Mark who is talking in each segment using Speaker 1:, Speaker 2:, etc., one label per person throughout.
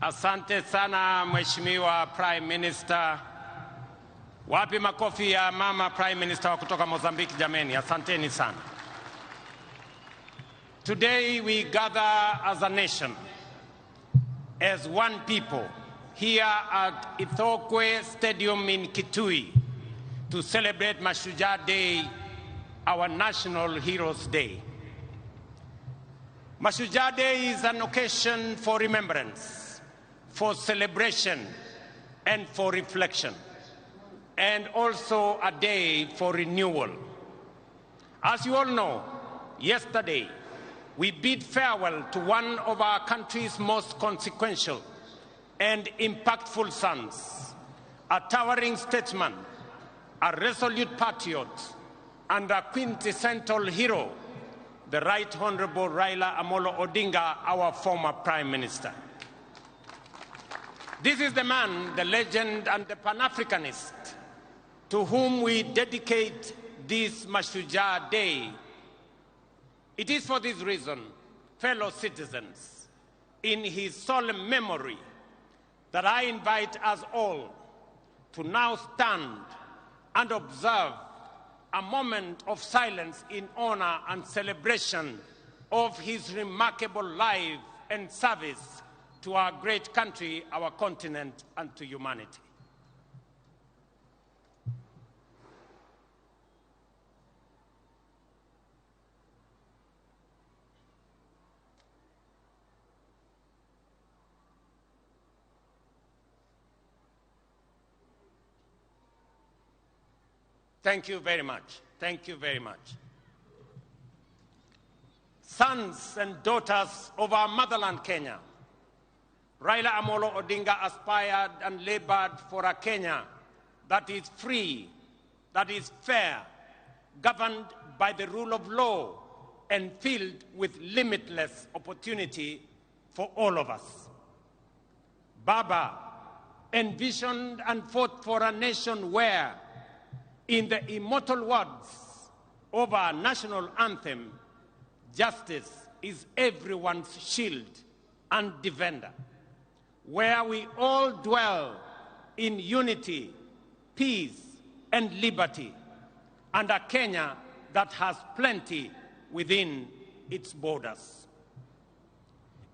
Speaker 1: Asante sana Mheshimiwa Prime Minister. Wapi makofi ya mama Prime Minister wa kutoka Mozambique jameni? Asanteni sana. Today we gather as a nation, as one people, here at Ithookwe Stadium in Kitui to celebrate Mashujaa Day, our National Heroes Day. Mashujaa Day is an occasion for remembrance, for celebration, and for reflection, and also a day for renewal. As you all know, yesterday we bid farewell to one of our country's most consequential and impactful sons, a towering statesman, a resolute patriot, and a quintessential hero, the Right Honorable Raila Amolo Odinga, our former Prime Minister. This is the man, the legend, and the Pan-Africanist to whom we dedicate this Mashujaa Day. It is for this reason, fellow citizens, in his solemn memory, that I invite us all to now stand and observe a moment of silence in honor and celebration of his remarkable life and service to our great country, our continent, and to humanity. Thank you very much. Thank you very much. Sons and daughters of our motherland, Kenya, Raila Amolo Odinga aspired and labored for a Kenya that is free, that is fair, governed by the rule of law, and filled with limitless opportunity for all of us. Baba envisioned and fought for a nation where, in the immortal words of our national anthem, justice is everyone's shield and defender, where we all dwell in unity, peace, and liberty, and a Kenya that has plenty within its borders.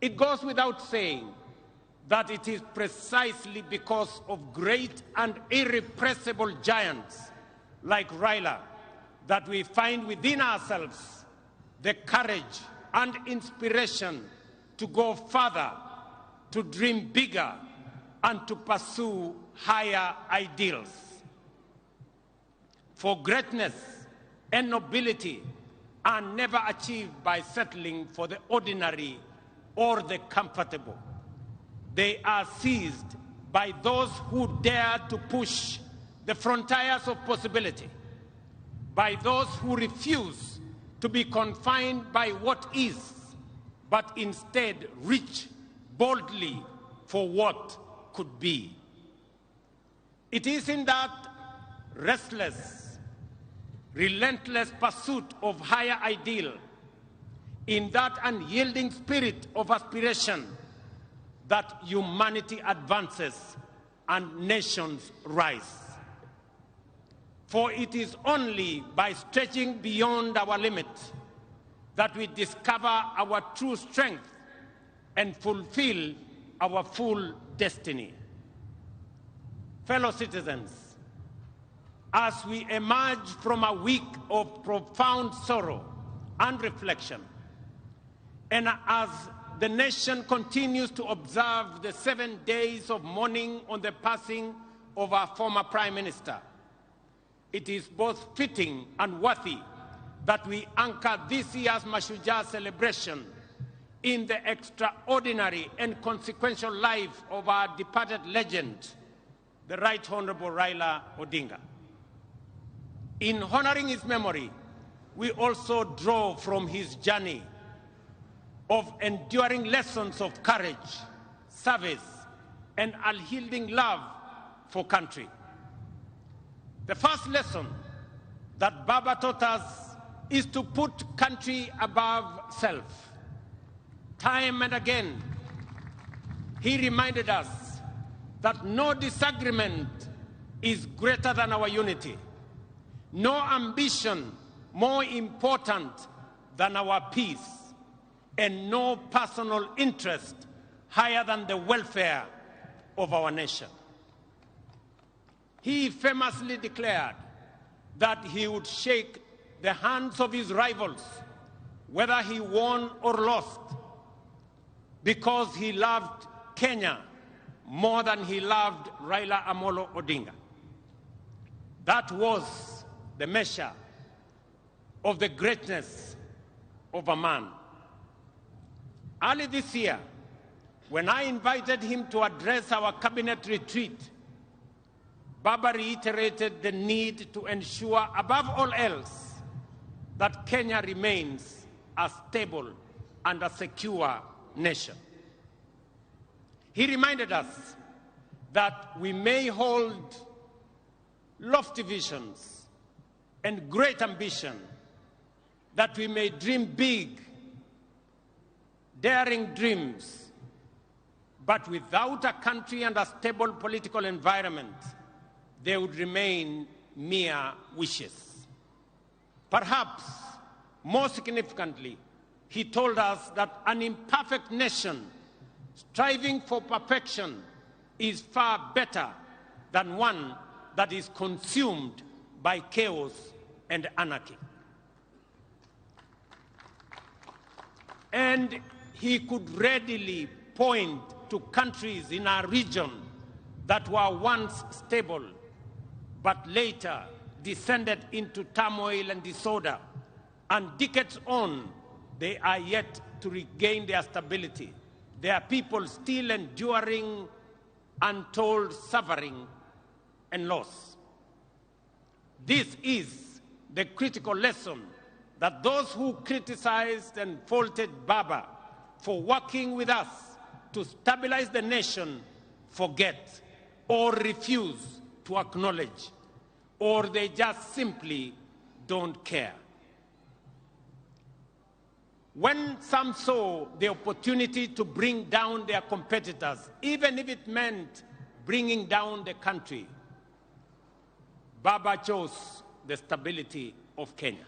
Speaker 1: It goes without saying that it is precisely because of great and irrepressible giants like Raila that we find within ourselves the courage and inspiration to go further, to dream bigger, and to pursue higher ideals. For greatness and nobility are never achieved by settling for the ordinary or the comfortable. They are seized by those who dare to push the frontiers of possibility, by those who refuse to be confined by what is, but instead reach boldly for what could be. It is in that restless, relentless pursuit of higher ideal, in that unyielding spirit of aspiration, that humanity advances and nations rise. For it is only by stretching beyond our limit that we discover our true strength and fulfill our full destiny. Fellow citizens, as we emerge from a week of profound sorrow and reflection, and as the nation continues to observe the 7 days of mourning on the passing of our former Prime Minister, it is both fitting and worthy that we anchor this year's Mashujaa celebration in the extraordinary and consequential life of our departed legend, the Right Honorable Raila Odinga. In honoring his memory, we also draw from his journey of enduring lessons of courage, service, and unyielding love for country. The first lesson that Baba taught us is to put country above self. Time and again, He reminded us that no disagreement is greater than our unity, no ambition more important than our peace, and no personal interest higher than the welfare of our nation. He famously declared that he would shake the hands of his rivals, whether he won or lost, because he loved Kenya more than he loved Raila Amolo Odinga. That was the measure of the greatness of a man. Early this year, when I invited him to address our cabinet retreat, Baba reiterated the need to ensure, above all else, that Kenya remains a stable and a secure nation. He reminded us that we may hold lofty visions and great ambition, that we may dream big, daring dreams, but without a country and a stable political environment, they would remain mere wishes. Perhaps more significantly, he told us that an imperfect nation striving for perfection is far better than one that is consumed by chaos and anarchy. And he could readily point to countries in our region that were once stable, but later descended into turmoil and disorder, and decades on, they are yet to regain their stability, their people still enduring untold suffering and loss. This is the critical lesson that those who criticized and faulted Baba for working with us to stabilize the nation forget or refuse to acknowledge, or they just simply don't care. When some saw the opportunity to bring down their competitors, even if it meant bringing down the country, Baba chose the stability of Kenya.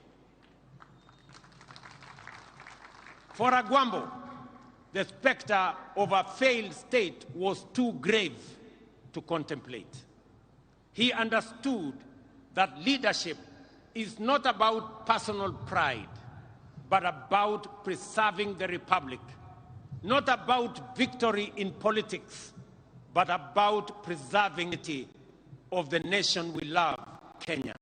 Speaker 1: For Agwambo, the specter of a failed state was too grave to contemplate. He understood that leadership is not about personal pride, but about preserving the republic, not about victory in politics, but about preserving the of the nation we love, Kenya.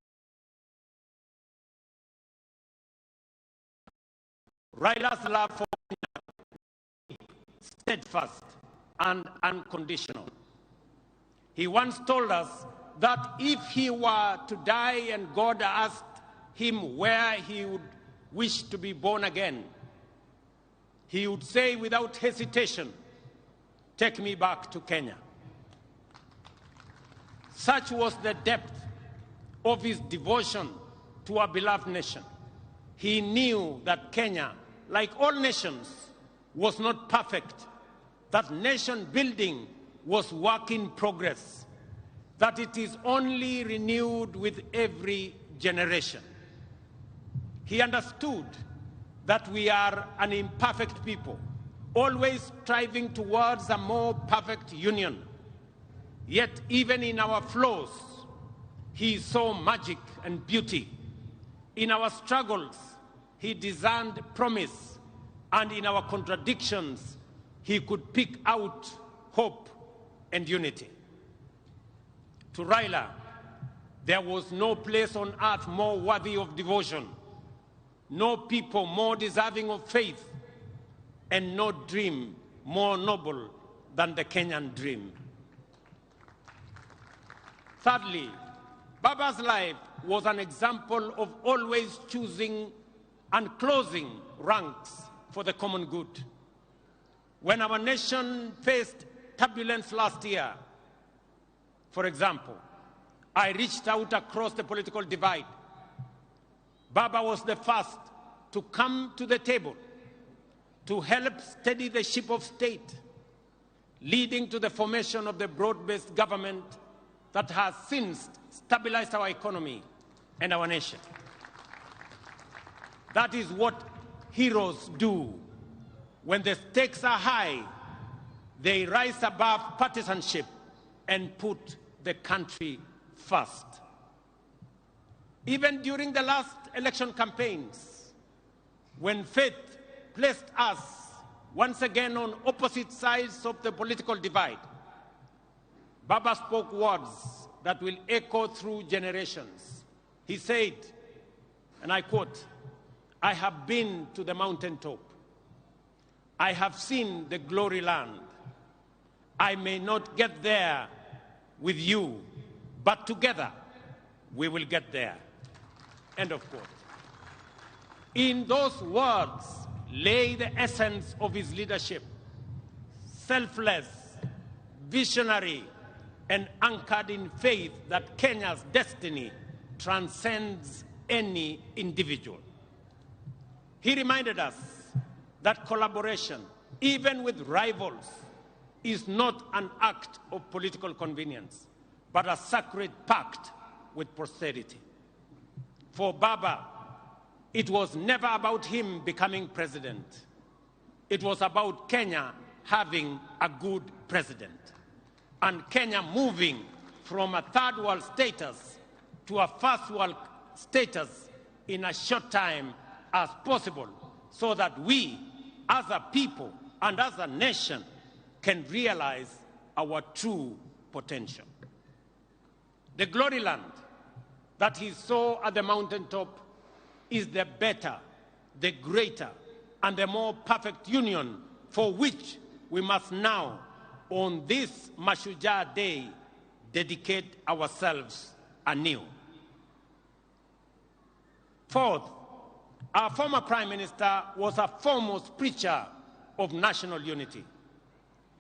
Speaker 1: Raila's love for Kenya, steadfast and unconditional. He once told us that if he were to die and God asked him where he would wish to be born again, he would say without hesitation, "Take me back to Kenya." Such was the depth of his devotion to our beloved nation. He knew that Kenya, like all nations, was not perfect, that nation building was work in progress, that it is only renewed with every generation. He understood that we are an imperfect people, always striving towards a more perfect union. Yet even in our flaws, he saw magic and beauty. In our struggles, he discerned promise, and in our contradictions, he could pick out hope and unity. To Raila, there was no place on earth more worthy of devotion, no people more deserving of faith, and no dream more noble than the Kenyan dream. Thirdly, Baba's life was an example of always choosing and closing ranks for the common good. When our nation faced turbulence last year, for example, I reached out across the political divide. Baba was the first to come to the table to help steady the ship of state, leading to the formation of the broad-based government that has since stabilized our economy and our nation. That is what heroes do. When the stakes are high, they rise above partisanship and put the country first. Even during the last election campaigns, when fate placed us once again on opposite sides of the political divide, Baba spoke words that will echo through generations. He said, and I quote, "I have been to the mountaintop. I have seen the glory land. I may not get there with you, but together we will get there." End of quote. In those words lay the essence of his leadership: selfless, visionary, and anchored in faith that Kenya's destiny transcends any individual. He reminded us that collaboration, even with rivals, is not an act of political convenience, but a sacred pact with posterity. For Baba, it was never about him becoming president. It was about Kenya having a good president, and Kenya moving from a third world status to a first world status in as short time as possible, so that we, as a people and as a nation, can realize our true potential. The glory land that he saw at the mountaintop is the better, the greater, and the more perfect union for which we must now, on this Mashujaa Day, dedicate ourselves anew. Fourth, our former Prime Minister was a foremost preacher of national unity.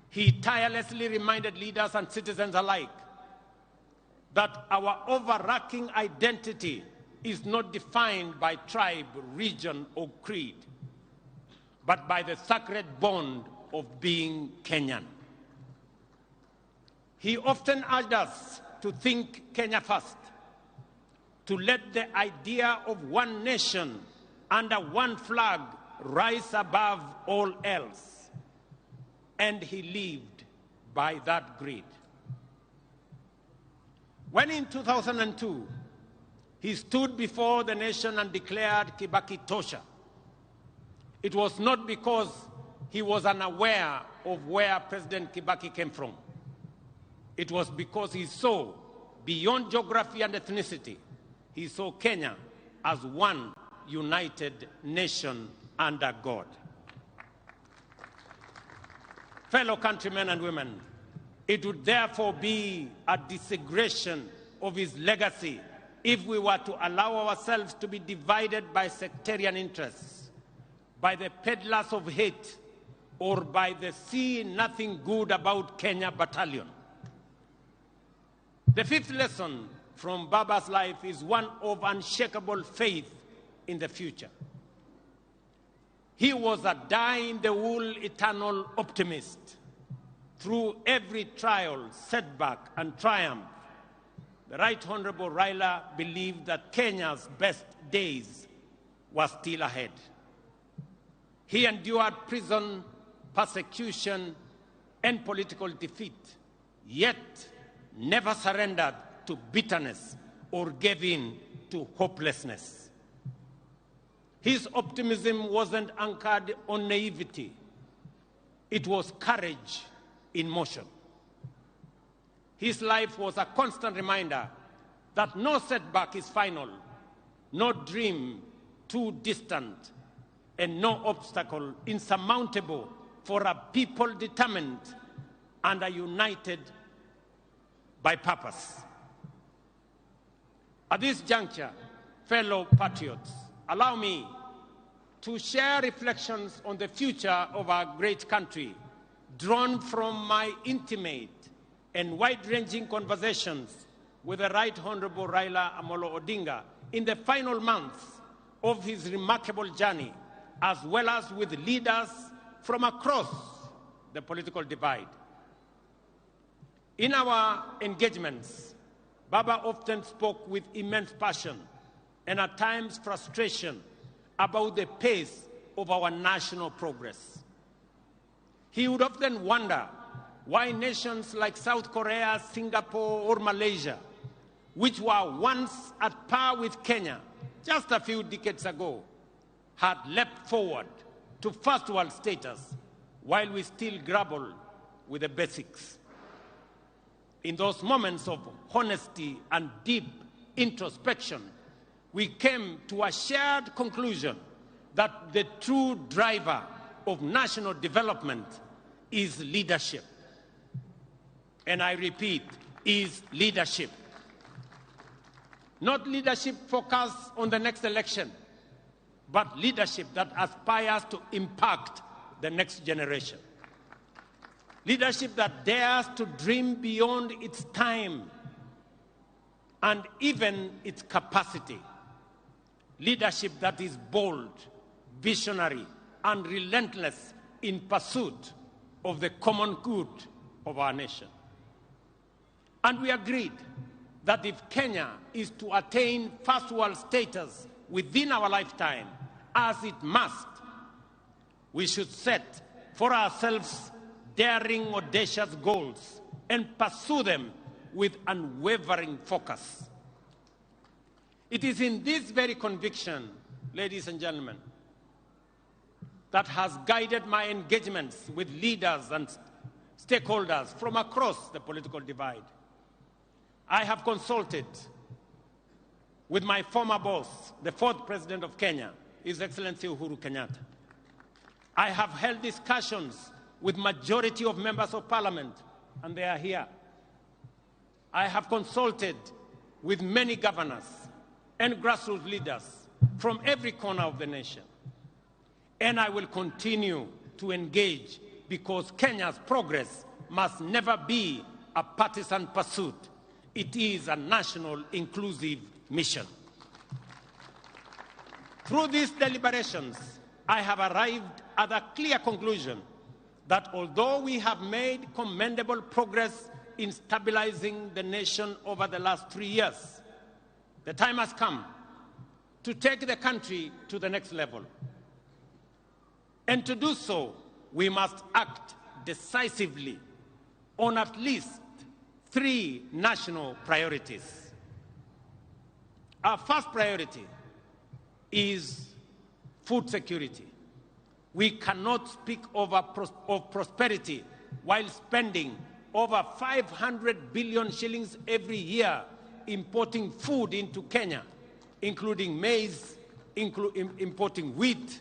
Speaker 1: He tirelessly reminded leaders and citizens alike that our overarching identity is not defined by tribe, region, or creed, but by the sacred bond of being Kenyan. He often urged us to think Kenya first, to let the idea of one nation under one flag rise above all else. And he lived by that greed. When in 2002, he stood before the nation and declared Kibaki Tosha, it was not because he was unaware of where President Kibaki came from. It was because he saw beyond geography and ethnicity. He saw Kenya as one united nation under God. Fellow countrymen and women, it would therefore be a desecration of his legacy if we were to allow ourselves to be divided by sectarian interests, by the peddlers of hate, or by the see nothing good about Kenya battalion. The fifth lesson from Baba's life is one of unshakable faith in the future. He was a dyed-in-the-wool eternal optimist. Through every trial, setback, and triumph, the Right Honorable Raila believed that Kenya's best days were still ahead. He endured prison, persecution, and political defeat, yet never surrendered to bitterness or gave in to hopelessness. His optimism wasn't anchored on naivety. It was courage in motion. His life was a constant reminder that no setback is final, no dream too distant, and no obstacle insurmountable for a people determined and are united by purpose. At this juncture, fellow patriots, allow me to share reflections on the future of our great country, drawn from my intimate and wide-ranging conversations with the Right Honorable Raila Amolo Odinga in the final months of his remarkable journey, as well as with leaders from across the political divide In our engagements, Baba often spoke with immense passion and at times frustration about the pace of our national progress. He would often wonder why nations like South Korea, Singapore, or Malaysia, which were once at par with Kenya just a few decades ago, had leapt forward to first world status while we still grapple with the basics. In those moments of honesty and deep introspection, we came to a shared conclusion that the true driver of national development is leadership. And I repeat, is leadership. Not leadership focused on the next election, but leadership that aspires to impact the next generation. Leadership that dares to dream beyond its time and even its capacity. Leadership that is bold, visionary, and relentless in pursuit of the common good of our nation. And we agreed that if Kenya is to attain first world status within our lifetime, as it must, we should set for ourselves daring, audacious goals and pursue them with unwavering focus. It is in this very conviction, ladies and gentlemen, that has guided my engagements with leaders and stakeholders from across the political divide. I have consulted with my former boss, the fourth president of Kenya, His Excellency Uhuru Kenyatta. I have held discussions with majority of members of parliament, and they are here. I have consulted with many governors and grassroots leaders from every corner of the nation. And I will continue to engage because Kenya's progress must never be a partisan pursuit. It is a national inclusive mission. Through these deliberations, I have arrived at a clear conclusion that although we have made commendable progress in stabilizing the nation over the last 3 years, the time has come to take the country to the next level. And to do so, we must act decisively on at least 3 national priorities. Our first priority is food security. We cannot speak of prosperity while spending over 500 billion shillings every year importing food into Kenya, including maize, importing wheat,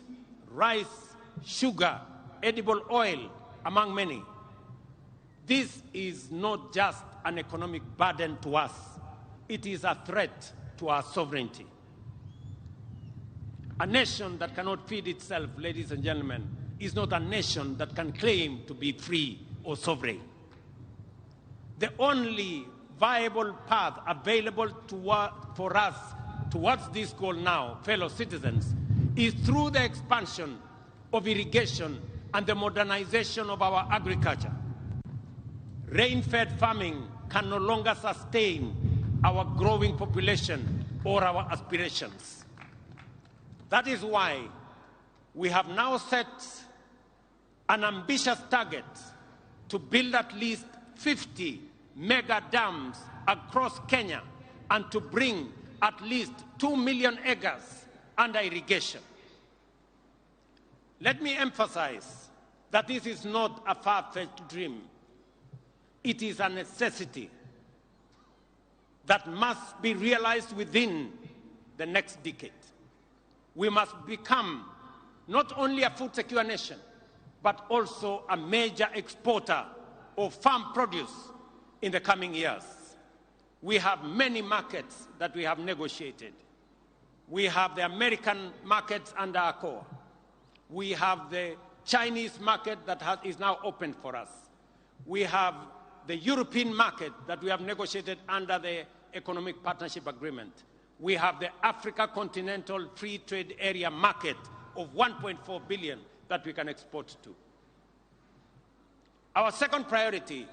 Speaker 1: rice, sugar, edible oil, among many. This is not just an economic burden to us. It is a threat to our sovereignty. A nation that cannot feed itself, ladies and gentlemen, is not a nation that can claim to be free or sovereign. The only viable path available for us towards this goal now, fellow citizens, is through the expansion of irrigation and the modernization of our agriculture. Rain-fed farming can no longer sustain our growing population or our aspirations. That is why we have now set an ambitious target to build at least 50 mega dams across Kenya and to bring at least 2 million acres under irrigation. Let me emphasize that this is not a far-fetched dream. It is a necessity that must be realized within the next decade. We must become not only a food secure nation, but also a major exporter of farm produce in the coming years. We have many markets that we have negotiated. We have the American markets under AGOA. We have the Chinese market that is now open for us. We have the European market that we have negotiated under the Economic Partnership Agreement. We have the Africa Continental Free Trade Area market of 1.4 billion that we can export to. Our second priority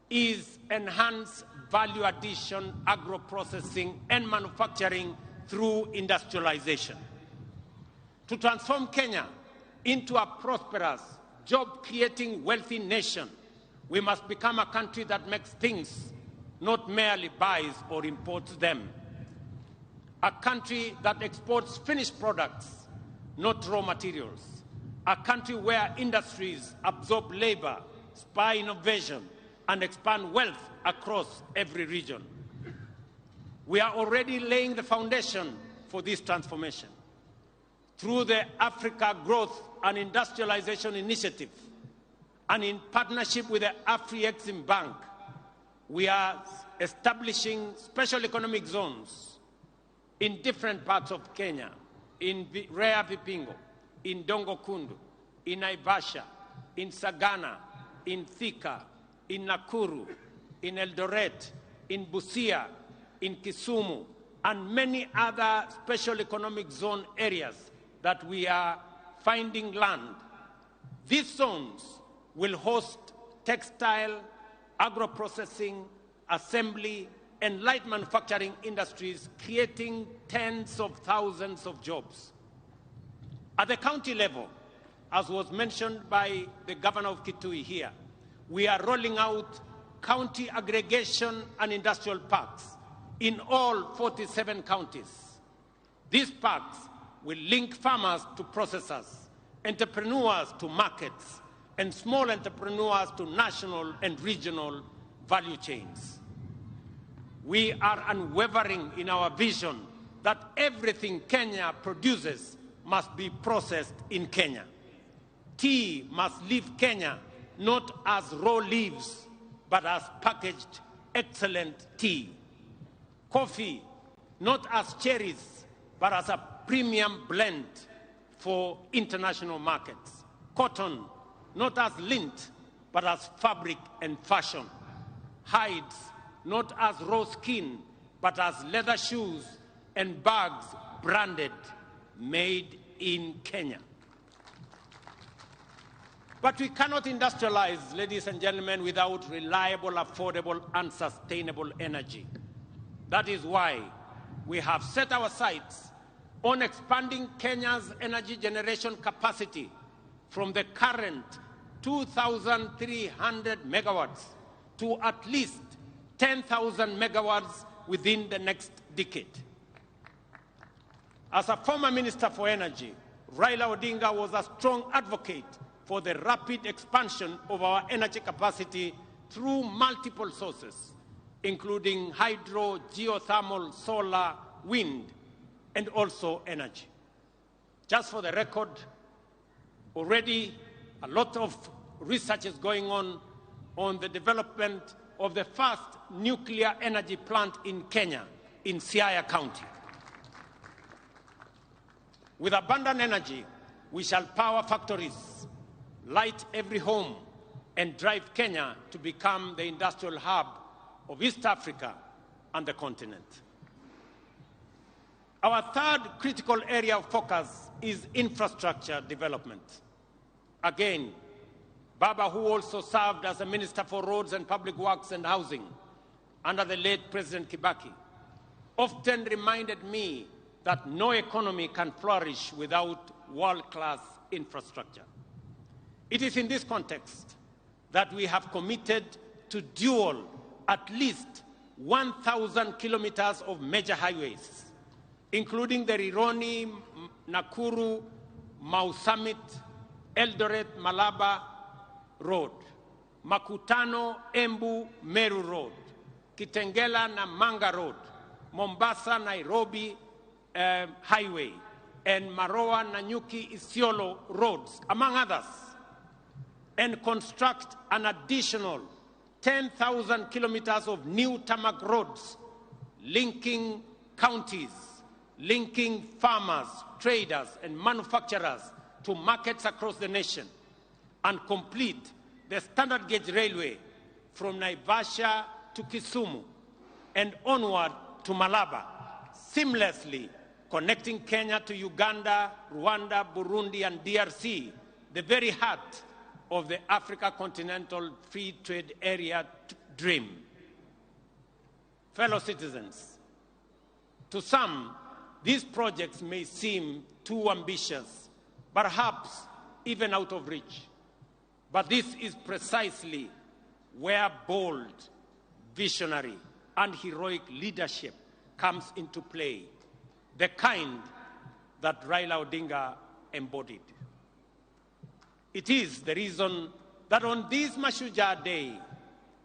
Speaker 1: is enhance value addition, agro-processing, and manufacturing through industrialization. To transform Kenya into a prosperous, job-creating, wealthy nation, we must become a country that makes things, not merely buys or imports them. A country that exports finished products, not raw materials. A country where industries absorb labor, spur innovation, and expand wealth across every region. We are already laying the foundation for this transformation. Through the Africa Growth and Industrialization Initiative, and in partnership with the Afri-Exim Bank, we are establishing special economic zones in different parts of Kenya, in Rea Vipingo, in Dongo Kundu, in Naivasha, in Sagana, in Thika, in Nakuru, in Eldoret, in Busia, in Kisumu, and many other special economic zone areas that we are finding land. These zones will host textile, agro-processing, assembly, and light manufacturing industries, creating tens of thousands of jobs. At the county level, as was mentioned by the governor of Kitui here, we are rolling out county aggregation and industrial parks in all 47 counties. These parks will link farmers to processors, entrepreneurs to markets, and small entrepreneurs to national and regional value chains. We are unwavering in our vision that everything Kenya produces must be processed in Kenya. Tea must leave Kenya not as raw leaves, but as packaged excellent tea. Coffee, not as cherries, but as a premium blend for international markets. Cotton, not as lint, but as fabric and fashion. Hides, not as raw skin, but as leather shoes and bags branded, made in Kenya. But we cannot industrialize, ladies and gentlemen, without reliable, affordable, and sustainable energy. That is why we have set our sights on expanding Kenya's energy generation capacity from the current 2,300 megawatts to at least 10,000 megawatts within the next decade. As a former Minister for Energy, Raila Odinga was a strong advocate for the rapid expansion of our energy capacity through multiple sources, including hydro, geothermal, solar, wind, and also energy. Just for the record, already a lot of research is going on the development of the first nuclear energy plant in Kenya, in Siaya County. With abundant energy, we shall power factories, light every home, and drive Kenya to become the industrial hub of East Africa and the continent. Our third critical area of focus is infrastructure development. Again, Baba, who also served as a Minister for Roads and Public Works and Housing under the late President Kibaki, often reminded me that no economy can flourish without world-class infrastructure. It is in this context that we have committed to dual at least 1,000 kilometers of major highways, including the Rironi, Nakuru, Mau Summit, Eldoret, Malaba Road, Makutano, Embu, Meru Road, Kitengela, Namanga Road, Mombasa, Nairobi Highway, and Maroa, Nanyuki, Isiolo roads, among others, and construct an additional 10,000 kilometers of new tarmac roads linking counties, linking farmers, traders, and manufacturers to markets across the nation, and complete the standard gauge railway from Naivasha to Kisumu and onward to Malaba, seamlessly connecting Kenya to Uganda, Rwanda, Burundi, and DRC, the very heart of the Africa Continental Free Trade Area dream. Fellow citizens, to some, these projects may seem too ambitious, perhaps even out of reach. But this is precisely where bold, visionary, and heroic leadership comes into play, the kind that Raila Odinga embodied. It is the reason that on this Mashujaa Day,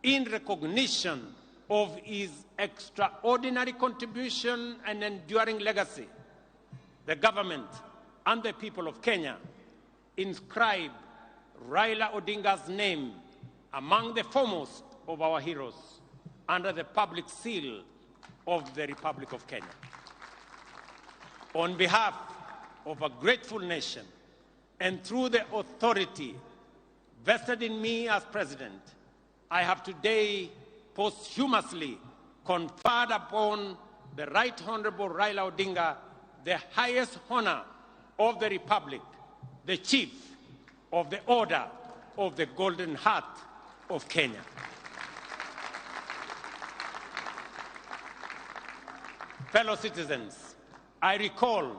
Speaker 1: in recognition of his extraordinary contribution and enduring legacy, the government and the people of Kenya inscribe Raila Odinga's name among the foremost of our heroes under the public seal of the Republic of Kenya. On behalf of a grateful nation and through the authority vested in me as president, I have today posthumously conferred upon the Right Honorable Raila Odinga the highest honor of the Republic, the Chief of the Order of the Golden Heart of Kenya. Fellow citizens, I recall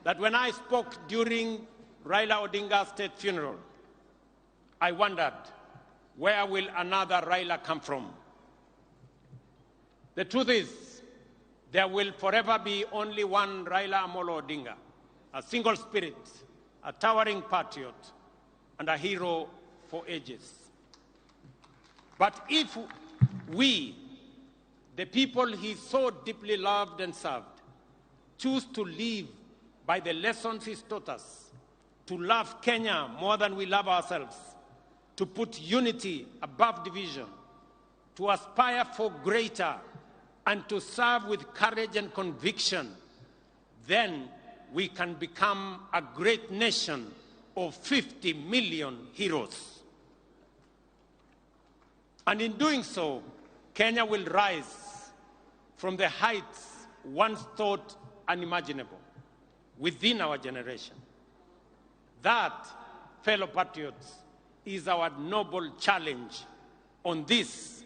Speaker 1: that when I spoke during Raila Odinga's state funeral, I wondered, where will another Raila come from? The truth is, there will forever be only one Raila Amolo Odinga, a single spirit, a towering patriot, and a hero for ages. But if we, the people he so deeply loved and served, choose to live by the lessons he's taught us, to love Kenya more than we love ourselves, to put unity above division, to aspire for greater, and to serve with courage and conviction, then we can become a great nation of 50 million heroes. And in doing so, Kenya will rise from the heights once thought unimaginable within our generation. That, fellow patriots, is our noble challenge on this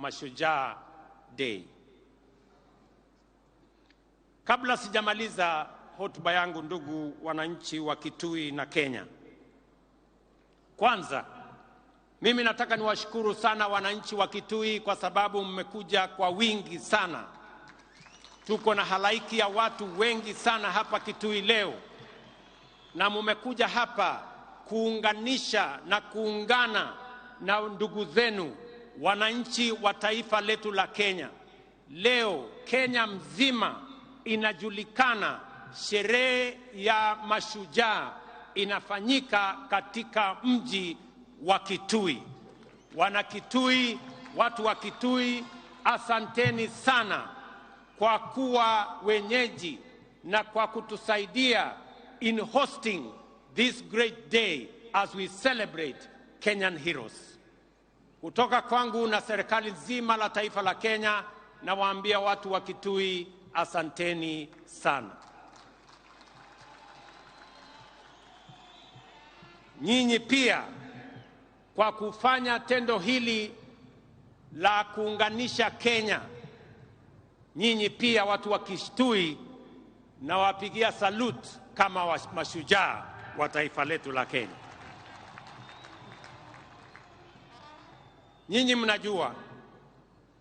Speaker 1: Mashujaa Day. Kabla sijamaliza hotuba yangu, ndugu wananchi wa Kitui na Kenya, kwanza mimi nataka niwashukuru sana wananchi wa Kitui kwa sababu mmekuja kwa wingi sana. Tuko na halaiki ya watu wengi sana hapa Kitui leo, na mmekuja hapa kuunganisha na kuungana na ndugu zenu wananchi wa taifa letu la Kenya. Leo Kenya mzima inajulikana, sherehe ya mashujaa inafanyika katika mji wa Kitui. Wana Kitui, watu wa Kitui, asanteni sana kwa kuwa wenyeji na kwa kutusaidia in hosting this great day as we celebrate Kenyan heroes. Kutoka kwangu na serikali nzima la taifa la Kenya, nawaambia watu wa Kitui, asanteni sana. Nyinyi pia kwa kufanya tendo hili la kuunganisha Kenya, nyinyi pia watu wa Kitui nawapigia salute kama mashujaa wa taifa letu la Kenya. Nyinyi mnajua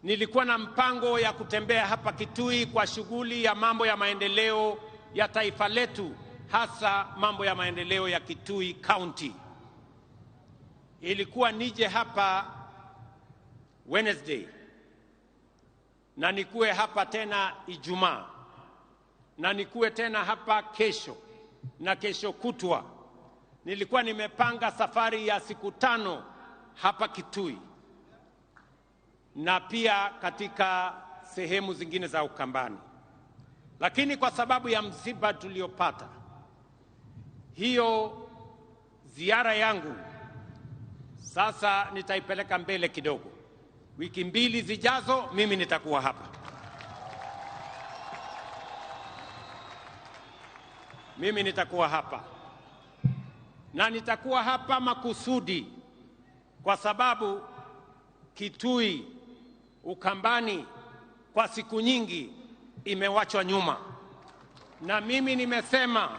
Speaker 1: nilikuwa na mpango ya kutembea hapa Kitui kwa shughuli ya mambo ya maendeleo ya taifa letu, hasa mambo ya maendeleo ya Kitui County. Ilikuwa nije hapa Wednesday na nikuwe hapa tena Ijumaa na nikuwe tena hapa kesho na kesho kutwa. Nilikuwa nimepanga safari ya siku 5 hapa Kitui na pia katika sehemu zingine za Ukambani. Lakini kwa sababu ya msiba tuliopata, hiyo ziara yangu sasa nitaipeleka mbele kidogo. Wiki 2 zijazo mimi nitakuwa hapa. Mimi nitakuwa hapa. Na nitakuwa hapa makusudi kwa sababu Kitui, Ukambani kwa siku nyingi imewachwa nyuma, na mimi nimesema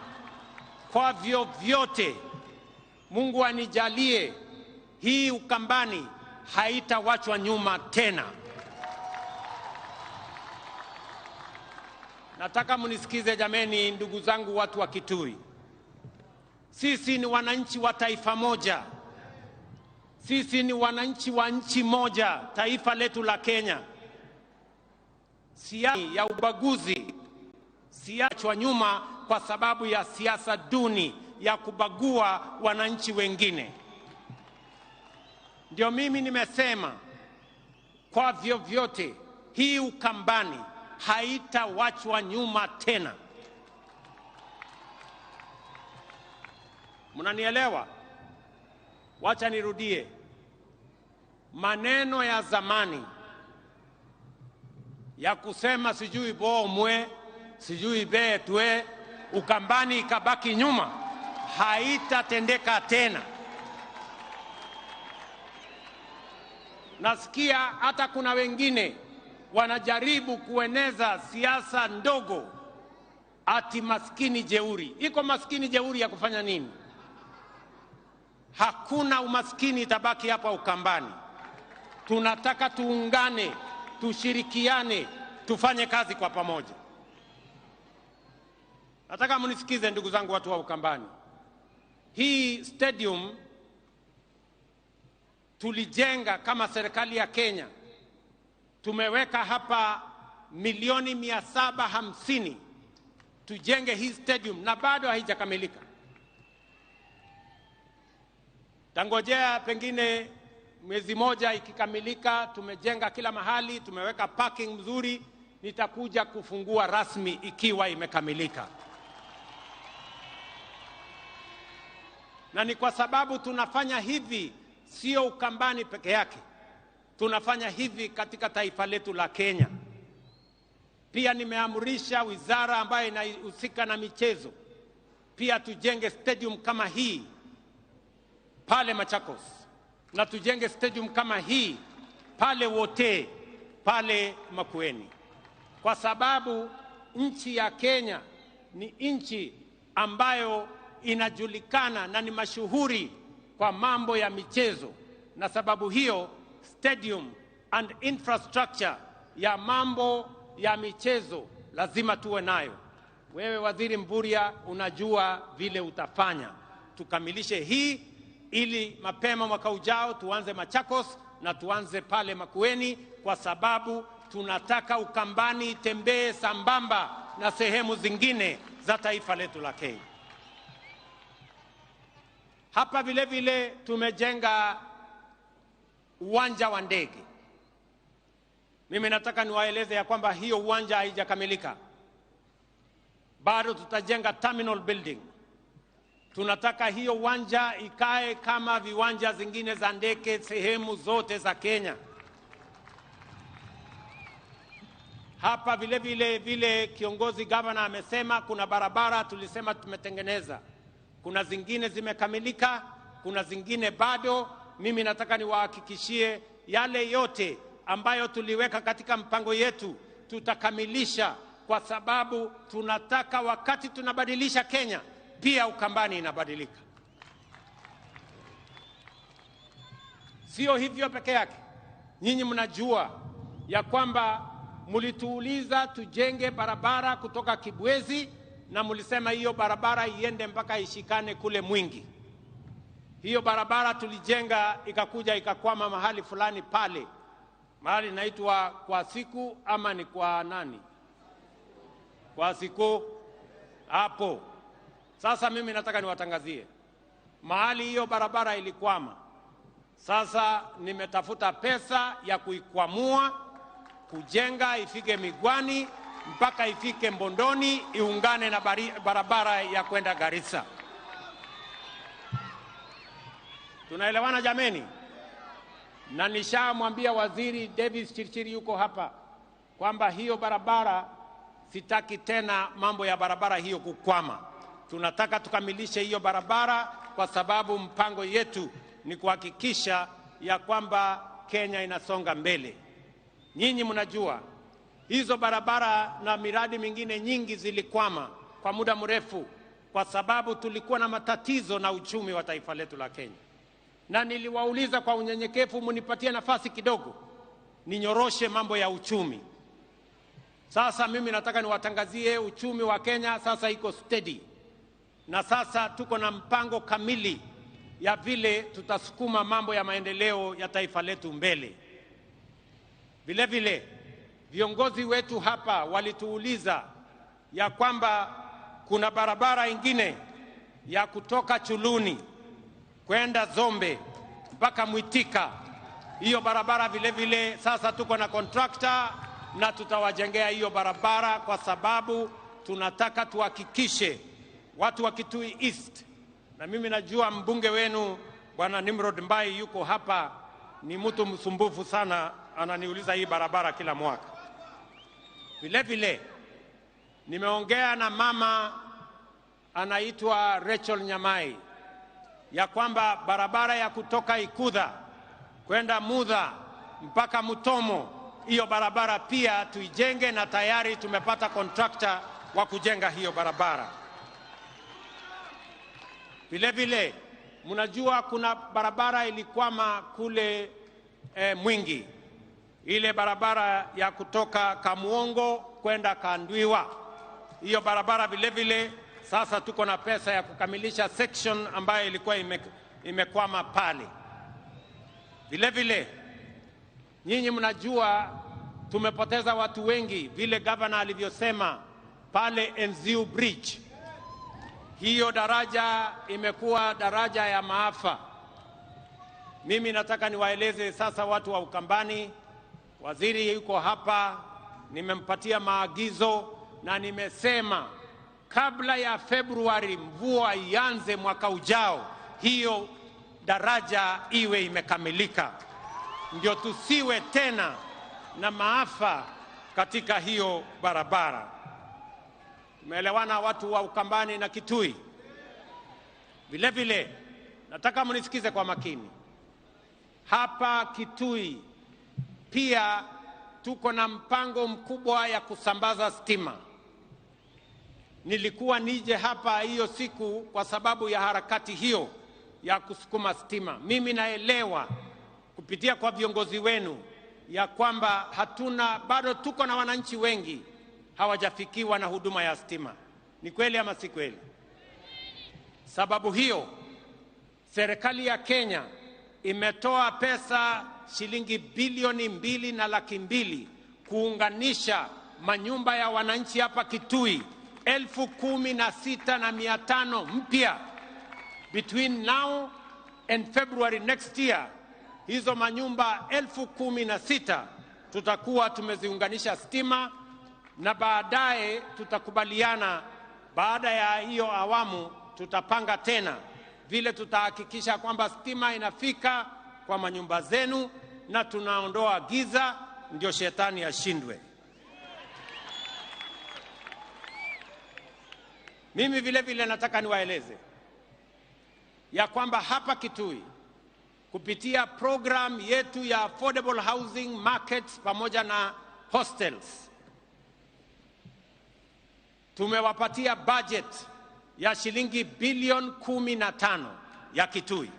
Speaker 1: kwa vyovyote Mungu anijalie hii Ukambani haitawachwa nyuma tena. Nataka mnisikize jameni, ndugu zangu watu wa Kitui. Sisi ni wananchi wa taifa moja. Sisi ni wananchi wa nchi moja, taifa letu la Kenya. Siasa ya ubaguzi siachwa nyuma kwa sababu ya siasa duni ya kubagua wananchi wengine. Ndio mimi nimesema kwa vyovyote hii Ukambani haitawachwa nyuma tena. Mnanielewa? Wacha nirudie maneno ya zamani ya kusema sijui bomwe sijui betwe, Ukambani ikabaki nyuma, haitatendeka tena. Nasikia hata kuna wengine wanajaribu kueneza siasa ndogo ati maskini jeuri. Iko maskini jeuri ya kufanya nini? Hakuna umaskini itabaki hapa Ukambani. Tunataka tuungane, tushirikiane, tufanye kazi kwa pamoja. Nataka mnisikize ndugu zangu watu wa Ukambani. Hii stadium tulijenga kama serikali ya Kenya. Tumeweka hapa milioni 750 tujenge hii stadium na bado haijakamilika. Tangojea pengine mwezi moja ikikamilika, tumejenga kila mahali, tumeweka parking mzuri, nitakuja kufungua rasmi ikiwa imekamilika. Na ni kwa sababu tunafanya hivi, sio Ukambani peke yake. Tunafanya hivi katika taifa letu la Kenya. Pia nimeamrisha wizara ambayo inahusika na michezo pia tujenge stadium kama hii pale Machakos, na tujenge stadium kama hii pale Wote, pale Makueni, kwa sababu nchi ya Kenya ni nchi ambayo inajulikana na ni mashuhuri kwa mambo ya michezo, na sababu hiyo stadium and infrastructure ya mambo ya michezo lazima tuwe nayo. Wewe Waziri Mvurya unajua vile utafanya. Tukamilishe hii ili mapema mwaka ujao tuanze Machakos na tuanze pale Makueni, kwa sababu tunataka Ukambani itembee sambamba na sehemu zingine za taifa letu la Kenya. Hapa vile vile tumejenga uwanja wa ndege. Mimi nataka niwaeleze ya kwamba hiyo uwanja haijakamilika. Bado tutajenga terminal building. Tunataka hiyo uwanja ikae kama viwanja zingine za ndege sehemu zote za Kenya. Hapa vile vile vile kiongozi gavana amesema kuna barabara tulisema tumetengeneza. Kuna zingine zimekamilika, kuna zingine bado. Mimi nataka niwahakikishie yale yote ambayo tuliweka katika mpango yetu tutakamilisha, kwa sababu tunataka wakati tunabadilisha Kenya pia Ukambani inabadilika. Sio hivyo peke yake. Nyinyi mnajua ya kwamba mlituuliza tujenge barabara kutoka Kibwezi, na mlisema hiyo barabara iende mpaka ishikane kule Mwingi. Hiyo barabara tulijenga ikakuja ikakwama mahali fulani pale. Mahali inaitwa kwa siku ama ni kwa nani? Kwa siku hapo. Sasa mimi nataka niwatangazie mahali hiyo barabara ilikwama. Sasa nimetafuta pesa ya kuikwamua, kujenga ifike Migwani mpaka ifike Mbondoni, iungane na barabara ya kwenda Garissa. Tunaelewana jameni? Na nishamwambia Waziri Davis Chirchir yuko hapa kwamba hiyo barabara sitaki tena mambo ya barabara hiyo kukwama. Tunataka tukamilishe hiyo barabara kwa sababu mpango yetu ni kuhakikisha ya kwamba Kenya inasonga mbele. Nyinyi mnajua hizo barabara na miradi mingine nyingi zilikwama kwa muda mrefu kwa sababu tulikuwa na matatizo na uchumi wa taifa letu la Kenya. Na niliwauliza kwa unyenyekevu, mnipatie nafasi kidogo ninyoroshe mambo ya uchumi. Sasa mimi nataka niwatangazie uchumi wa Kenya sasa iko steady, na sasa tuko na mpango kamili ya vile tutasukuma mambo ya maendeleo ya taifa letu mbele. Vile vile viongozi wetu hapa walituuliza ya kwamba kuna barabara ingine ya kutoka Chuluni kwenda Zombe mpaka Mwitika. Hiyo barabara vile vile sasa tuko na contractor na tutawajengea hiyo barabara, kwa sababu tunataka tuhakikishe watu wa Kitui East, na mimi najua mbunge wenu Bwana Nimrod Mbai yuko hapa, ni mtu msumbufu sana, ananiuliza hii barabara kila mwaka. Vile vile nimeongea na mama anaitwa Rachel Nyamai ya kwamba barabara ya kutoka Ikudha kwenda Mudha mpaka Mutomo, hiyo barabara pia tuijenge, na tayari tumepata contractor wa kujenga hiyo barabara. Vile vile mnajua kuna barabara ilikwama kule Mwingi, ile barabara ya kutoka Kamuongo kwenda Kandwiwa. Hiyo barabara vile vile sasa tuko na pesa ya kukamilisha section ambayo ilikuwa imekwama pale. Vile vile nyinyi mnajua tumepoteza watu wengi vile governor alivyosema pale Enziu Bridge. Hiyo daraja imekuwa daraja ya maafa. Mimi nataka niwaeleze sasa watu wa Ukambani, waziri yuko hapa, nimempatia maagizo na nimesema kabla ya Februari mvua ianze mwaka ujao, hiyo daraja iwe imekamilika, ndio tusiwe tena na maafa katika hiyo barabara. Tumeelewana watu wa Ukambani na Kitui? Vile vile nataka mnisikize kwa makini. Hapa Kitui pia tuko na mpango mkubwa ya kusambaza stima. Nilikuwa nije hapa hiyo siku kwa sababu ya harakati hiyo ya kusukuma stima. Mimi naelewa kupitia kwa viongozi wenu ya kwamba hatuna bado, tuko na wananchi wengi hawajafikiwa na huduma ya stima. Ni kweli ama si kweli? Sababu hiyo serikali ya Kenya imetoa pesa shilingi 2,200,000 kuunganisha manyumba ya wananchi hapa Kitui 16,500 mpya between now and February next year. Hizo manyumba 16,000 tutakuwa tumeziunganisha stima, na baadaye tutakubaliana, baada ya hiyo awamu tutapanga tena vile tutahakikisha kwamba stima inafika kwa manyumba zenu na tunaondoa giza, ndio shetani ashindwe. Mimi vile vile nataka niwaeleze ya kwamba hapa Kitui kupitia program yetu ya affordable housing markets pamoja na hostels tumewapatia budget ya shilingi bilioni 15 ya Kitui.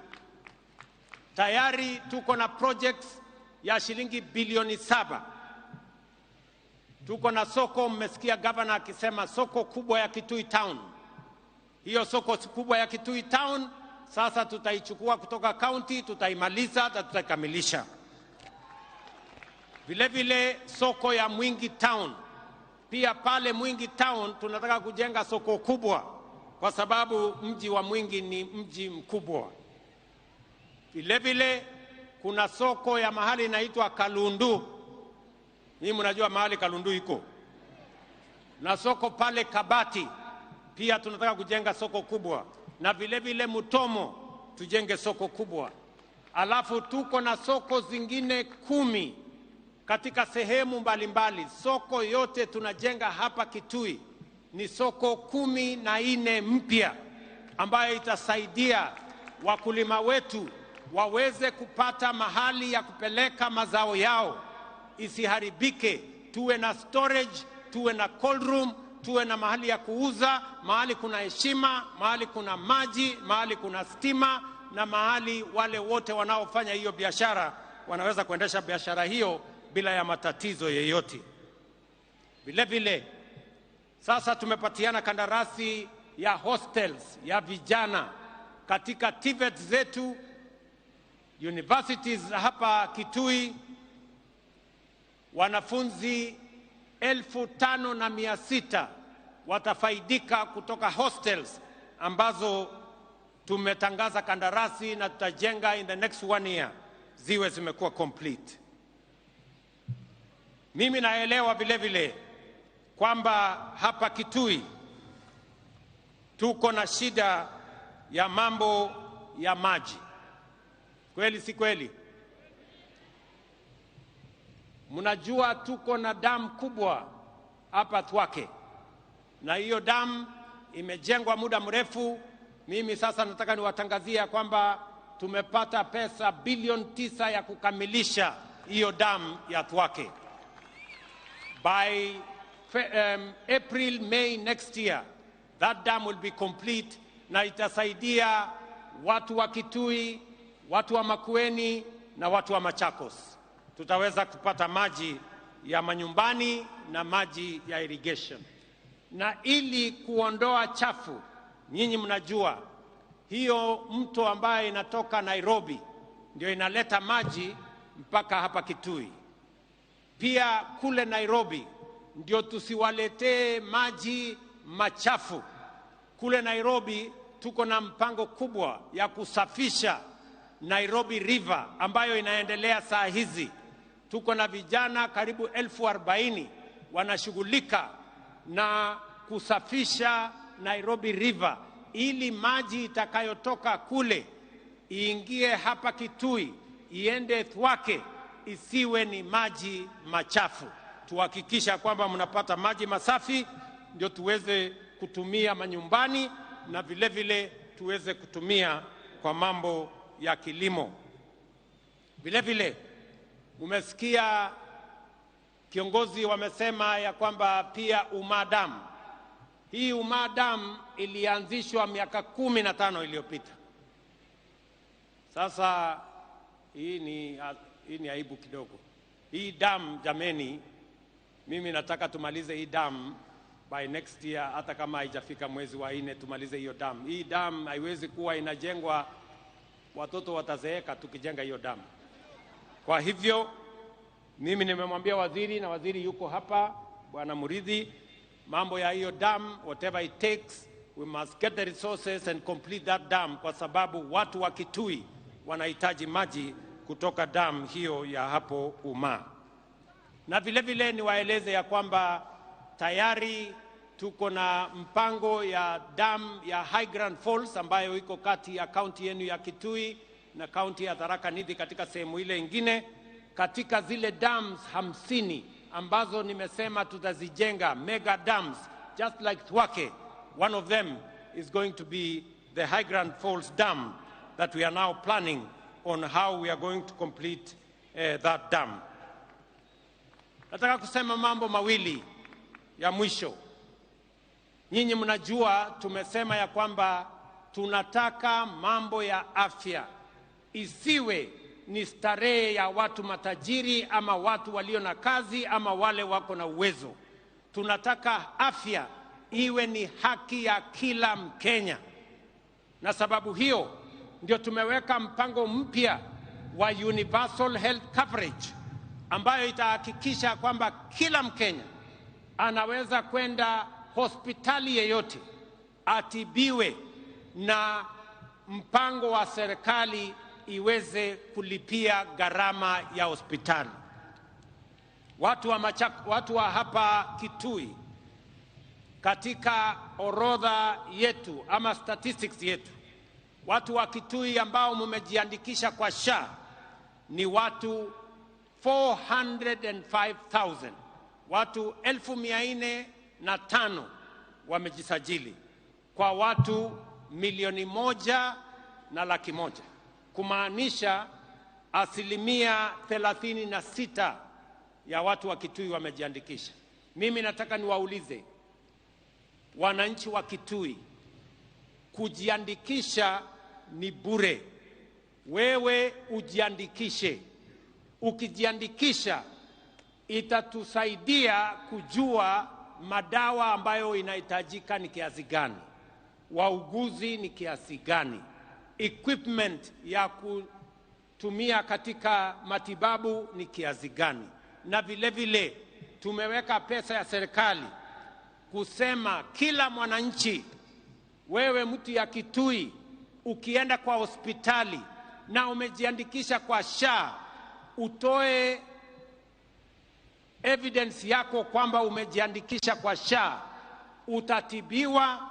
Speaker 1: Tayari tuko na projects ya shilingi bilioni 7. Tuko na soko, mmesikia governor akisema soko kubwa ya Kitui Town. Hiyo soko kubwa ya Kitui Town sasa tutaichukua kutoka county, tutaimaliza na tutaikamilisha. Vile vile soko ya Mwingi Town. Pia pale Mwingi Town tunataka kujenga soko kubwa kwa sababu mji wa Mwingi ni mji mkubwa. Vile vile kuna soko ya mahali inaitwa Kalundu. Nyinyi mnajua mahali Kalundu iko. Na soko pale Kabati pia tunataka kujenga soko kubwa. Na vile vile Mutomo tujenge soko kubwa. Alafu tuko na soko zingine 10 katika sehemu mbalimbali. Soko yote tunajenga hapa Kitui ni soko 14 mpya ambayo itasaidia wakulima wetu waweze kupata mahali ya kupeleka mazao yao isiharibike. Tuwe na storage, tuwe na cold room, tuwe na mahali ya kuuza, mahali kuna heshima, mahali kuna maji, mahali kuna stima, na mahali wale wote wanaofanya hiyo biashara wanaweza kuendesha biashara hiyo bila ya matatizo yeyote. Vile vile sasa tumepatiana kandarasi ya hostels ya vijana katika TVET zetu, universities hapa Kitui, wanafunzi 5,600 watafaidika kutoka hostels ambazo tumetangaza kandarasi na tutajenga in the next one year ziwe zimekuwa complete. Mimi naelewa vile vile kwamba hapa Kitui tuko na shida ya mambo ya maji. Kweli si kweli? Mnajua tuko na damu kubwa hapa Thwake, na hiyo damu imejengwa muda mrefu. Mimi sasa nataka niwatangazie kwamba tumepata pesa bilioni 9 ya kukamilisha hiyo damu ya Thwake. By April, May next year, that dam will be complete na itasaidia watu wa Kitui, watu wa Makueni na watu wa Machakos. Tutaweza kupata maji ya manyumbani na maji ya irrigation. Na ili kuondoa chafu, nyinyi mnajua hiyo mto ambayo inatoka Nairobi ndio inaleta maji mpaka hapa Kitui. Pia kule Nairobi ndio tusiwaletee maji machafu. Kule Nairobi tuko na mpango kubwa ya kusafisha Nairobi River ambayo inaendelea saa hizi. Tuko na vijana karibu 40,000 wanashughulika na kusafisha Nairobi River ili maji itakayotoka kule iingie hapa Kitui, iende Thwake, isiwe ni maji machafu. Tuhakikisha kwamba mnapata maji masafi ndio tuweze kutumia manyumbani na vile vile tuweze kutumia kwa mambo ya kilimo. Vile vile umesikia kiongozi wamesema ya kwamba pia Umaa Dam. Hii Umaa Dam ilianzishwa miaka 15 iliyopita. Sasa hii ni aibu kidogo. Hii dam jameni, mimi nataka tumalize hii dam by next year, hata kama haijafika mwezi wa nne tumalize hiyo dam. Hii dam haiwezi kuwa inajengwa, watoto watazeeka tukijenga hiyo dam. Kwa hivyo mimi nimemwambia waziri na waziri yuko hapa, Bwana Murithi, mambo ya hiyo dam, whatever it takes, we must get the resources and complete that dam, kwa sababu watu wa Kitui wanahitaji maji kutoka dam hiyo ya hapo Umaa. Na vile vile niwaeleze ya kwamba tayari tuko na mpango ya dam ya High Grand Falls ambayo iko kati ya kaunti yenu ya Kitui na kaunti ya Tharaka Nithi katika sehemu ile ingine, katika zile dams 50 ambazo nimesema tutazijenga mega dams just like Thwake, one of them is going to be the High Grand Falls Dam that we are now planning on how we are going to complete that dam. Nataka kusema mambo mawili ya mwisho. Nyinyi mnajua tumesema ya kwamba tunataka mambo ya afya isiwe ni starehe ya watu matajiri ama watu walio na kazi ama wale wako na uwezo. Tunataka afya iwe ni haki ya kila Mkenya, na sababu hiyo ndio tumeweka mpango mpya wa universal health coverage ambayo itahakikisha kwamba kila Mkenya anaweza kwenda hospitali yeyote atibiwe na mpango wa serikali iweze kulipia gharama ya hospitali. Watu wa hapa Kitui, katika orodha yetu ama statistics yetu, watu wa Kitui ambao mumejiandikisha kwa SHA ni watu 405,000, watu 405,000 wamejisajili kwa watu 1,100,000. kumaanisha 36% ya watu wa Kitui wamejiandikisha. Mimi nataka niwaulize wananchi wa Kitui, kujiandikisha ni bure. Wewe ujiandikishe. Ukijiandikisha itatusaidia kujua madawa ambayo inahitajika ni kiasi gani, wauguzi ni kiasi gani, equipment ya kutumia katika matibabu ni kiasi gani. Na vile vile tumeweka pesa ya serikali kusema kila mwananchi, wewe mtu ya Kitui, ukienda kwa hospitali na umejiandikisha kwa SHA, utoe evidence yako kwamba umejiandikisha kwa SHA, utatibiwa,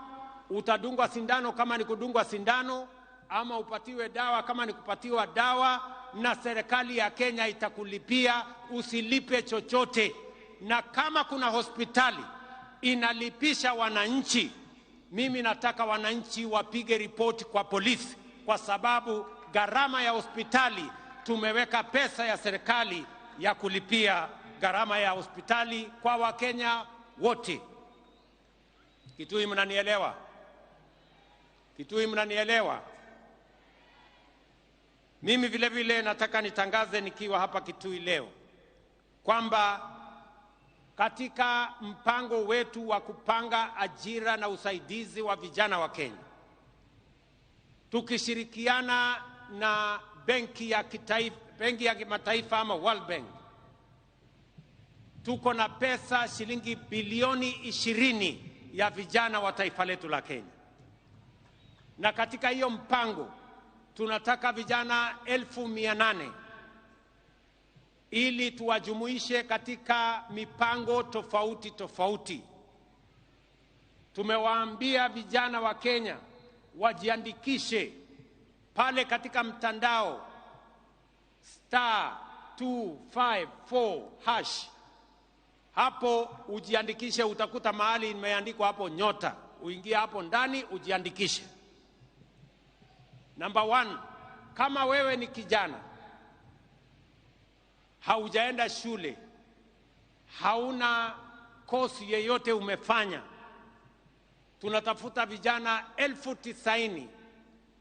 Speaker 1: utadungwa sindano kama ni kudungwa sindano, ama upatiwe dawa kama ni kupatiwa dawa, na serikali ya Kenya itakulipia, usilipe chochote. Na kama kuna hospitali inalipisha wananchi, mimi nataka wananchi wapige ripoti kwa polisi, kwa sababu gharama ya hospitali tumeweka pesa ya serikali ya kulipia gharama ya hospitali kwa Wakenya wote. Kitui, mnanielewa? Kitui, mnanielewa? Mimi vile vile nataka nitangaze nikiwa hapa Kitui leo kwamba katika mpango wetu wa kupanga ajira na usaidizi wa vijana wa Kenya, tukishirikiana na benki ya kitaifa, benki ya kimataifa ama World Bank, tuko na pesa shilingi bilioni 20 ya vijana wa taifa letu la Kenya. Na katika hiyo mpango tunataka vijana 800,000 ili tuwajumuishe katika mipango tofauti tofauti. Tumewaambia vijana wa Kenya wajiandikishe pale katika mtandao *254#. Hapo ujiandikishe, utakuta mahali imeandikwa hapo nyota, uingie hapo ndani ujiandikishe. Number 1, kama wewe ni kijana haujaenda shule, hauna kosi yeyote umefanya, tunatafuta vijana 90,000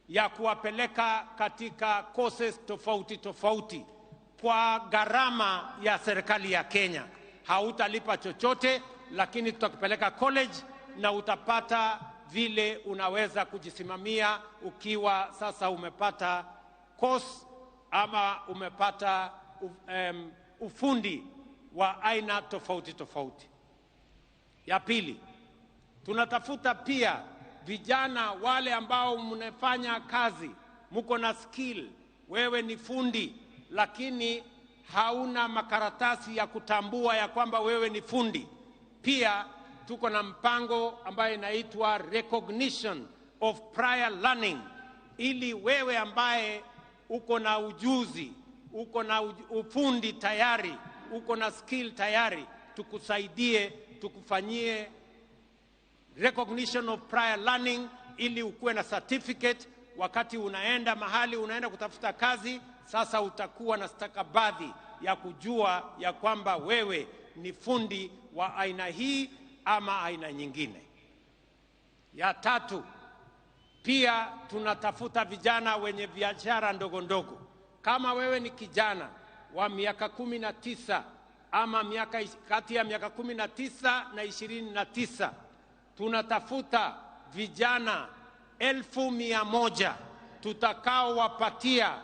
Speaker 1: ya kuwapeleka katika courses tofauti tofauti kwa gharama ya serikali ya Kenya. Hautalipa chochote, lakini tutakupeleka college na utapata vile unaweza kujisimamia ukiwa sasa umepata course ama umepata ufundi wa aina tofauti tofauti. Ya pili, tunatafuta pia vijana wale ambao mnafanya kazi, mko na skill, wewe ni fundi lakini hauna makaratasi ya kutambua ya kwamba wewe ni fundi. Pia tuko na mpango ambayo inaitwa recognition of prior learning, ili wewe ambaye uko na ujuzi, uko na ufundi tayari, uko na skill tayari, tukusaidie, tukufanyie recognition of prior learning ili ukuwe na certificate. Wakati unaenda mahali, unaenda kutafuta kazi, sasa utakuwa na stakabadhi ya kujua ya kwamba wewe ni fundi wa aina hii ama aina nyingine. Ya tatu, pia tunatafuta vijana wenye biashara ndogo ndogo. Kama wewe ni kijana wa miaka 19 ama miaka kati ya miaka 19 na 29, tunatafuta vijana 100,000 tutakaowapatia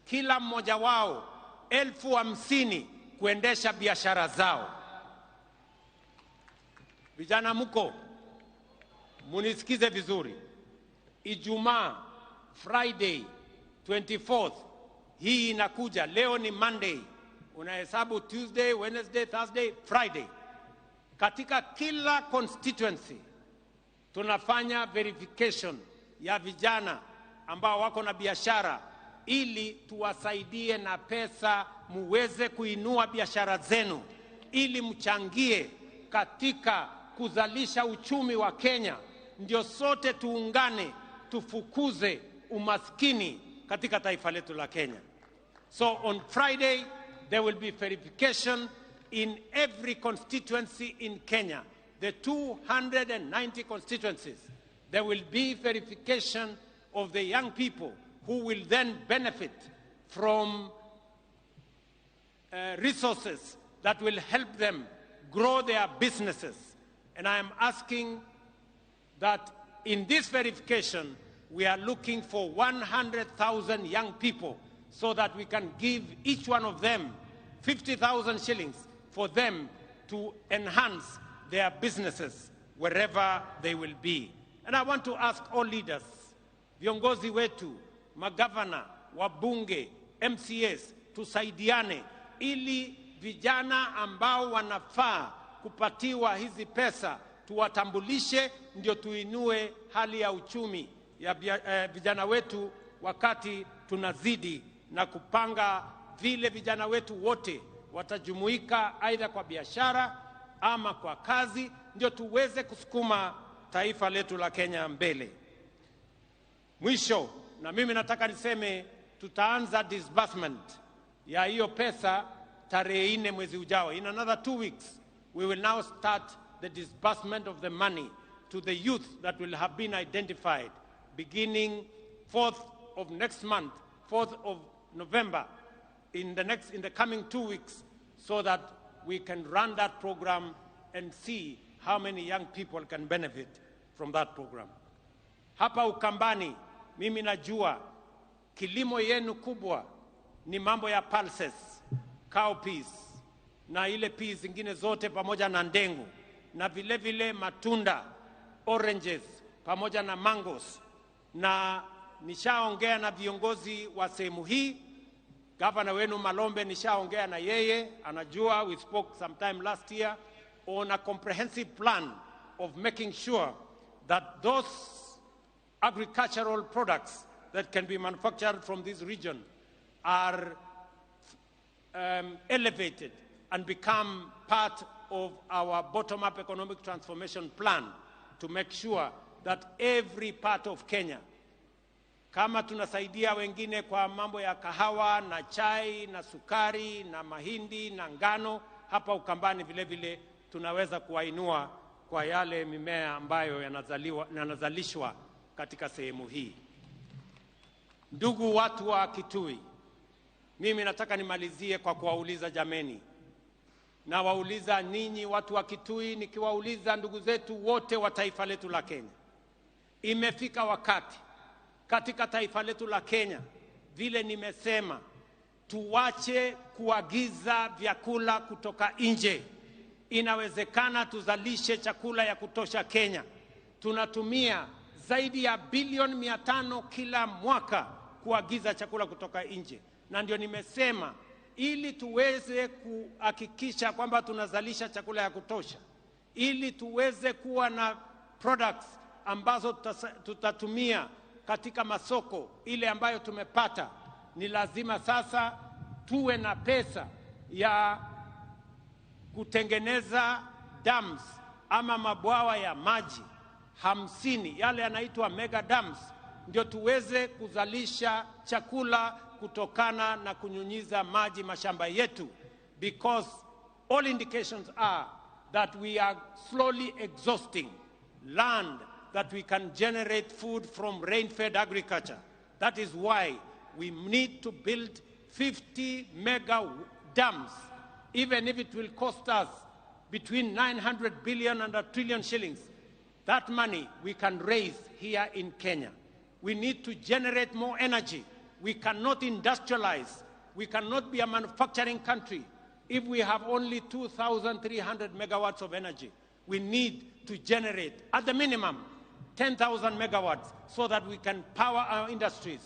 Speaker 1: kila mmoja wao 50,000 kuendesha biashara zao. Vijana mko, munisikize vizuri. Ijumaa, Friday 24th, hii inakuja, leo ni Monday, unahesabu Tuesday, Wednesday, Thursday, Friday. Katika kila constituency tunafanya verification ya vijana ambao wako na biashara ili tuwasaidie na pesa muweze kuinua biashara zenu, ili mchangie katika kuzalisha uchumi wa Kenya. Ndio sote tuungane tufukuze umaskini katika taifa letu la Kenya. So on Friday there will be verification in every constituency in Kenya, the 290 constituencies. There will be verification of the young people who will then benefit from resources that will help them grow their businesses. And I am asking that in this verification, we are looking for 100,000 young people so that we can give each one of them 50,000 shillings for them to enhance their businesses wherever they will be. And I want to ask all leaders, viongozi wetu, magavana, wabunge, MCAs, tusaidiane ili vijana ambao wanafaa kupatiwa hizi pesa tuwatambulishe, ndio tuinue hali ya uchumi ya vijana wetu, wakati tunazidi na kupanga vile vijana wetu wote watajumuika aidha kwa biashara ama kwa kazi, ndio tuweze kusukuma taifa letu la Kenya mbele. Mwisho, na mimi nataka niseme tutaanza disbursement ya hiyo pesa tarehe 4 mwezi ujao. In another 2 weeks, we will now start the disbursement of the money to the youth that will have been identified beginning 4th of next month, 4th of November, in the coming 2 weeks, so that we can run that program and see how many young people can benefit from that program. Hapa Ukambani, mimi najua kilimo yenu kubwa ni mambo ya pulses, cowpeas na ile peas zingine zote pamoja na ndengu na vile vile matunda, oranges pamoja na mangoes. Na nishaongea na viongozi wa sehemu hii, gavana wenu Malombe nishaongea na yeye, anajua, we spoke sometime last year on a comprehensive plan of making sure that those agricultural products that can be manufactured from this region are elevated and become part of our bottom-up economic transformation plan to make sure that every part of Kenya, kama tunasaidia wengine kwa mambo ya kahawa na chai na sukari na mahindi na ngano, hapa Ukambani vile vile tunaweza kuwainua kwa yale mimea ambayo yanazalishwa katika sehemu hii. Ndugu watu wa Kitui, mimi nataka nimalizie kwa kuwauliza jameni. Na wauliza ninyi watu wa Kitui, nikiwauliza ndugu zetu wote wa taifa letu la Kenya. Imefika wakati katika taifa letu la Kenya, vile nimesema, tuwache kuagiza vyakula kutoka nje. Inawezekana tuzalishe chakula ya kutosha Kenya. Tunatumia zaidi ya bilioni 500 kila mwaka kuagiza chakula kutoka nje. Na ndio nimesema, ili tuweze kuhakikisha kwamba tunazalisha chakula ya kutosha, ili tuweze kuwa na products ambazo tutatumia katika masoko ile ambayo tumepata, ni lazima sasa tuwe na pesa ya kutengeneza dams ama mabwawa ya maji 50, yale yanaitwa mega dams, ndio tuweze kuzalisha chakula kutokana na kunyunyiza maji mashamba yetu, because all indications are that we are slowly exhausting land that we can generate food from rain-fed agriculture. That is why we need to build 50 mega dams, even if it will cost us between 900 billion and 1 trillion shillings. That money we can raise here in Kenya. We need to generate more energy. We cannot industrialize. We cannot be a manufacturing country if we have only 2,300 megawatts of energy. We need to generate, at the minimum, 10,000 megawatts so that we can power our industries,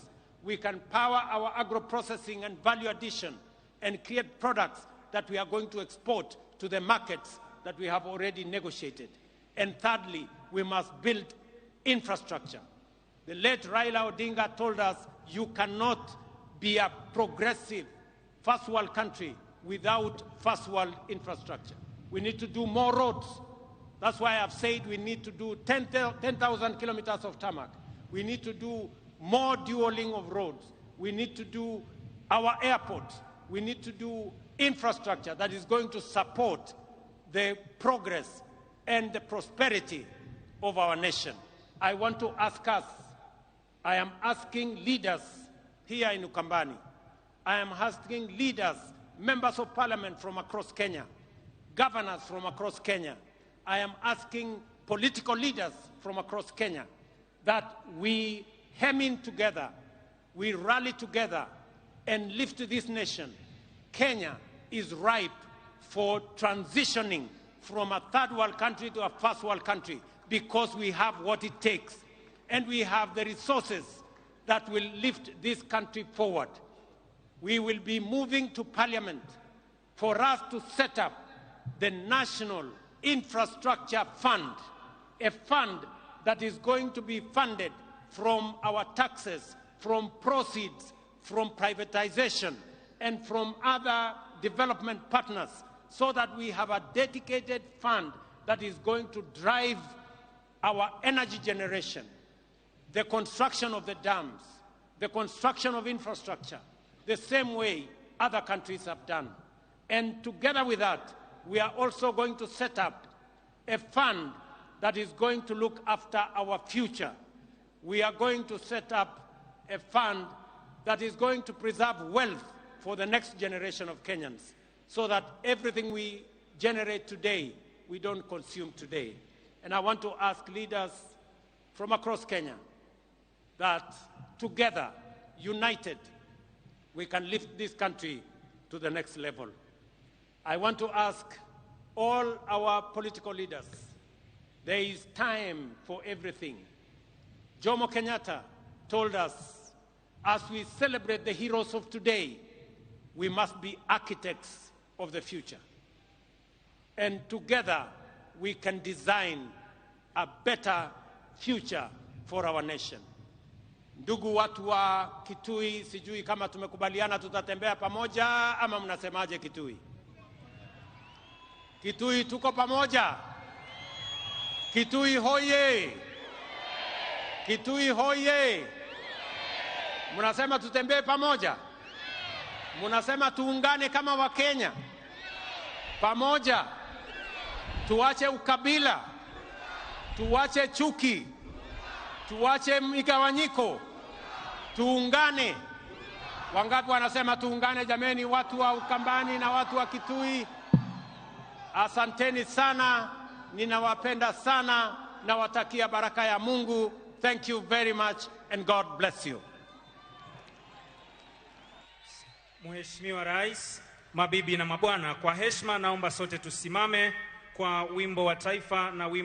Speaker 1: we can power our agro-processing and value addition, and create products that we are going to export to the markets that we have already negotiated. And thirdly, we must build infrastructure. The late Raila Odinga told us, you cannot be a progressive first world country without first world infrastructure. We need to do more roads. That's why I've said we need to do 10,000 kilometers of tarmac. We need to do more dualling of roads. We need to do our airport. We need to do infrastructure that is going to support the progress and the prosperity of our nation. I want to ask us, I am asking leaders here in Ukambani, I am asking leaders, members of parliament from across Kenya, governors from across Kenya, I am asking political leaders from across Kenya that we hem in together, we rally together and lift this nation. Kenya is ripe for transitioning from a third world country to a first world country because we have what it takes and we have the resources that will lift this country forward. We will be moving to parliament for us to set up the National Infrastructure Fund, a fund that is going to be funded from our taxes, from proceeds, from privatization, and from other development partners, so that we have a dedicated fund that is going to drive our energy generation, the construction of the dams, the construction of infrastructure, the same way other countries have done. And together with that, we are also going to set up a fund that is going to look after our future. We are going to set up a fund that is going to preserve wealth for the next generation of Kenyans, so that everything we generate today, we don't consume today. And I want to ask leaders from across Kenya that together, united, we can lift this country to the next level. I want to ask all our political leaders, there is time for everything. Jomo Kenyatta told us, as we celebrate the heroes of today, we must be architects of the future. And together, we can design a better future for our nation. Ndugu watu wa Kitui, sijui kama tumekubaliana tutatembea pamoja ama mnasemaje Kitui? Kitui tuko pamoja. Kitui hoye! Kitui hoye! Mnasema tutembee pamoja? Mnasema tuungane kama Wakenya pamoja, tuache ukabila, tuache chuki, tuache migawanyiko, tuungane. Wangapi wanasema tuungane jameni, watu wa Ukambani na watu wa Kitui? Asanteni sana, ninawapenda sana, nawatakia baraka ya Mungu. Thank you very much and God bless you.
Speaker 2: Mheshimiwa Rais, mabibi na mabwana, kwa heshima naomba sote tusimame kwa wimbo wa taifa na wimbo